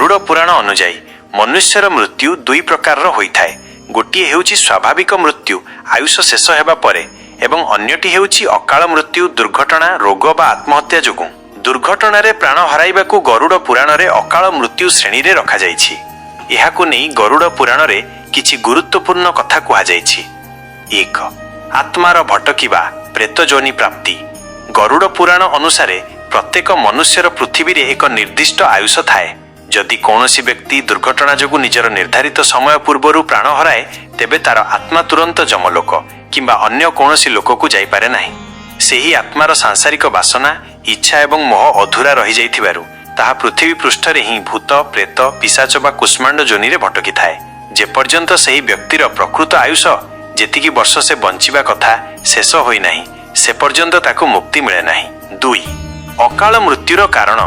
ଗରୁଡ଼ ପୁରାଣ ଅନୁଯାୟୀ, ମନୁଷ୍ୟର ମୃତ୍ୟୁ ଦୁଇ ପ୍ରକାରର ହୋଇଥାଏ। ଗୋଟିଏ ହେଉଛି ସ୍ୱାଭାବିକ ମୃତ୍ୟୁ, ଆୟୁଷ ଶେଷ ହେବା ପରେ, ଏବଂ ଅନ୍ୟଟି ହେଉଛି ଅକାଳ ମୃତ୍ୟୁ, ଦୁର୍ଘଟଣା, ରୋଗ ବା ଆତ୍ମହତ୍ୟା ଯୋଗୁଁ। ଦୁର୍ଘଟଣାରେ ପ୍ରାଣ ହରାଇବାକୁ ଗରୁଡ଼ ପୁରାଣରେ ଅକାଳ ମୃତ୍ୟୁ ଶ୍ରେଣୀରେ ରଖାଯାଇଛି। ଏହାକୁ ନେଇ ଗରୁଡ଼ ପୁରାଣରେ କିଛି ଗୁରୁତ୍ୱପୂର୍ଣ୍ଣ କଥା କୁହାଯାଇଛି। 1, ଆତ୍ମାର ଭଟକିବା, ପ୍ରେତ ଯୋନି ପ୍ରାପ୍ତି। ଗରୁଡ଼ ପୁରାଣ ଅନୁସାରେ ପ୍ରତ୍ୟେକ ମନୁଷ୍ୟର ପୃଥିବୀରେ ଏକ ନିର୍ଦ୍ଦିଷ୍ଟ ଆୟୁଷ ଥାଏ। ଯଦି କୌଣସି ବ୍ୟକ୍ତି ଦୁର୍ଘଟଣା ଯୋଗୁଁ ନିଜର ନିର୍ଦ୍ଧାରିତ ସମୟ ପୂର୍ବରୁ ପ୍ରାଣ ହରାଏ, ତେବେ ତାର ଆତ୍ମା ତୁରନ୍ତ ଯମଲୋକ କିମ୍ବା ଅନ୍ୟ କୌଣସି ଲୋକକୁ ଯାଇପାରେ ନାହିଁ। ସେହି ଆତ୍ମାର ସାଂସାରିକ ବାସନା, ଇଚ୍ଛା ଏବଂ ମୋହ ଅଧୁରା ରହିଯାଇଥିବାରୁ ତାହା ପୃଥିବୀ ପୃଷ୍ଠରେ ହିଁ ଭୂତ, ପ୍ରେତ, ପିଶାଚ ବା କୁଷ୍ମାଣ୍ଡ ଯୋନିରେ ଭଟକିଥାଏ, ଯେପର୍ଯ୍ୟନ୍ତ ସେହି ବ୍ୟକ୍ତିର ପ୍ରକୃତ ଆୟୁଷ, ଯେତିକି ବର୍ଷ ସେ ବଞ୍ଚିବା କଥା, ଶେଷ ହୋଇନାହିଁ, ସେ ପର୍ଯ୍ୟନ୍ତ ତାକୁ ମୁକ୍ତି ମିଳେ ନାହିଁ। 2, ଅକାଳ ମୃତ୍ୟୁର କାରଣ।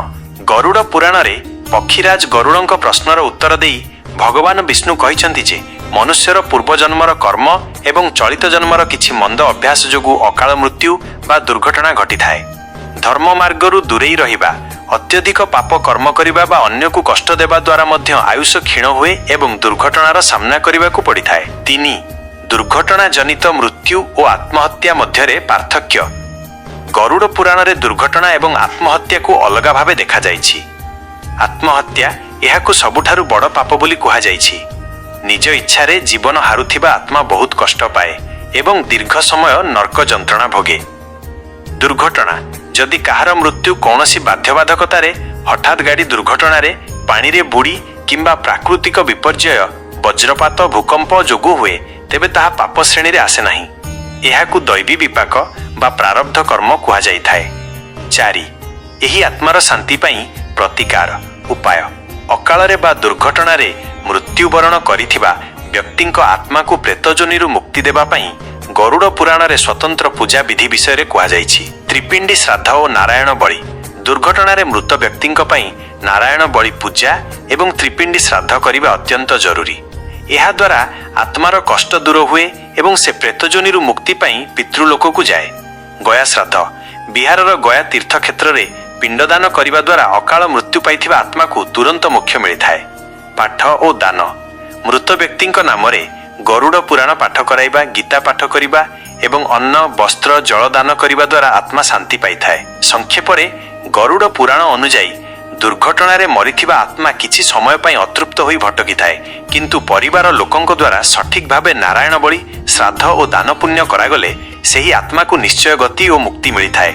ଗରୁଡ଼ ପୁରାଣରେ ପକ୍ଷୀରାଜ ଗରୁଡ଼ଙ୍କ ପ୍ରଶ୍ନର ଉତ୍ତର ଦେଇ ଭଗବାନ ବିଷ୍ଣୁ କହିଛନ୍ତି ଯେ ମନୁଷ୍ୟର ପୂର୍ବଜନ୍ମର କର୍ମ ଏବଂ ଚଳିତ ଜନ୍ମର କିଛି ମନ୍ଦ ଅଭ୍ୟାସ ଯୋଗୁଁ ଅକାଳ ମୃତ୍ୟୁ ବା ଦୁର୍ଘଟଣା ଘଟିଥାଏ। ଧର୍ମ ମାର୍ଗରୁ ଦୂରେଇ ରହିବା, ଅତ୍ୟଧିକ ପାପ କର୍ମ କରିବା ବା ଅନ୍ୟକୁ କଷ୍ଟ ଦେବା ଦ୍ୱାରା ମଧ୍ୟ ଆୟୁଷ କ୍ଷୀଣ ହୁଏ ଏବଂ ଦୁର୍ଘଟଣାର ସାମ୍ନା କରିବାକୁ ପଡ଼ିଥାଏ। 3, ଦୁର୍ଘଟଣା ଜନିତ ମୃତ୍ୟୁ ଓ ଆତ୍ମହତ୍ୟା ମଧ୍ୟରେ ପାର୍ଥକ୍ୟ। ଗରୁଡ଼ ପୁରାଣରେ ଦୁର୍ଘଟଣା ଏବଂ ଆତ୍ମହତ୍ୟାକୁ ଅଲଗା ଭାବେ ଦେଖାଯାଇଛି। ଆତ୍ମହତ୍ୟା, ଏହାକୁ ସବୁଠାରୁ ବଡ଼ ପାପ ବୋଲି କୁହାଯାଇଛି। ନିଜ ଇଚ୍ଛାରେ ଜୀବନ ହାରୁଥିବା ଆତ୍ମା ବହୁତ କଷ୍ଟ ପାଏ ଏବଂ ଦୀର୍ଘ ସମୟ ନର୍କ ଯନ୍ତ୍ରଣା ଭୋଗେ। ଦୁର୍ଘଟଣା, ଯଦି କାହାର ମୃତ୍ୟୁ କୌଣସି ବାଧ୍ୟବାଧକତାରେ, ହଠାତ୍ ଗାଡ଼ି ଦୁର୍ଘଟଣାରେ, ପାଣିରେ ବୁଡ଼ି କିମ୍ବା ପ୍ରାକୃତିକ ବିପର୍ଯ୍ୟୟ, ବଜ୍ରପାତ, ଭୂକମ୍ପ ଯୋଗୁଁ ହୁଏ, ତେବେ ତାହା ପାପ ଶ୍ରେଣୀରେ ଆସେ ନାହିଁ। ଏହାକୁ ଦୈବୀ ବିପାକ ବା ପ୍ରାରବ୍ଧ କର୍ମ କୁହାଯାଇଥାଏ। 4, ଏହି ଆତ୍ମାର ଶାନ୍ତି ପାଇଁ ପ୍ରତିକାର ଉପାୟ। ଅକାଳରେ ବା ଦୁର୍ଘଟଣାରେ ମୃତ୍ୟୁବରଣ କରିଥିବା ବ୍ୟକ୍ତିଙ୍କ ଆତ୍ମାକୁ ପ୍ରେତଯୋନିରୁ ମୁକ୍ତି ଦେବା ପାଇଁ ଗରୁଡ଼ ପୁରାଣରେ ସ୍ୱତନ୍ତ୍ର ପୂଜା ବିଧି ବିଷୟରେ କୁହାଯାଇଛି। ତ୍ରିପିଣ୍ଡି ଶ୍ରାଦ୍ଧ ଓ ନାରାୟଣ ବଳି। ଦୁର୍ଘଟଣାରେ ମୃତ ବ୍ୟକ୍ତିଙ୍କ ପାଇଁ ନାରାୟଣ ବଳି ପୂଜା ଏବଂ ତ୍ରିପିଣ୍ଡି ଶ୍ରାଦ୍ଧ କରିବା ଅତ୍ୟନ୍ତ ଜରୁରୀ। ଏହାଦ୍ୱାରା ଆତ୍ମାର କଷ୍ଟ ଦୂର ହୁଏ ଏବଂ ସେ ପ୍ରେତଯୋନିରୁ ମୁକ୍ତି ପାଇଁ ପିତୃଲୋକକୁ ଯାଏ। ଗୟା ଶ୍ରାଦ୍ଧ। ବିହାରର ଗୟା ତୀର୍ଥକ୍ଷେତ୍ରରେ ପିଣ୍ଡଦାନ କରିବା ଦ୍ୱାରା ଅକାଳ ମୃତ୍ୟୁ ପାଇଥିବା ଆତ୍ମାକୁ ତୁରନ୍ତ ମୋକ୍ଷ ମିଳିଥାଏ। ପାଠ ଓ ଦାନ। ମୃତ ବ୍ୟକ୍ତିଙ୍କ ନାମରେ ଗରୁଡ଼ ପୁରାଣ ପାଠ କରାଇବା, ଗୀତା ପାଠ କରିବା ଏବଂ ଅନ୍ନ, ବସ୍ତ୍ର, ଜଳ ଦାନ କରିବା ଦ୍ୱାରା ଆତ୍ମା ଶାନ୍ତି ପାଇଥାଏ। ସଂକ୍ଷେପରେ, ଗରୁଡ଼ ପୁରାଣ ଅନୁଯାୟୀ ଦୁର୍ଘଟଣାରେ ମରିଥିବା ଆତ୍ମା କିଛି ସମୟ ପାଇଁ ଅତୃପ୍ତ ହୋଇ ଭଟକିଥାଏ। କିନ୍ତୁ ପରିବାର ଲୋକଙ୍କ ଦ୍ୱାରା ସଠିକ ଭାବେ ନାରାୟଣ ବଳି, ଶ୍ରାଦ୍ଧ ଓ ଦାନ ପୁଣ୍ୟ କରାଗଲେ ସେହି ଆତ୍ମାକୁ ନିଶ୍ଚୟ ଗତି ଓ ମୁକ୍ତି ମିଳିଥାଏ।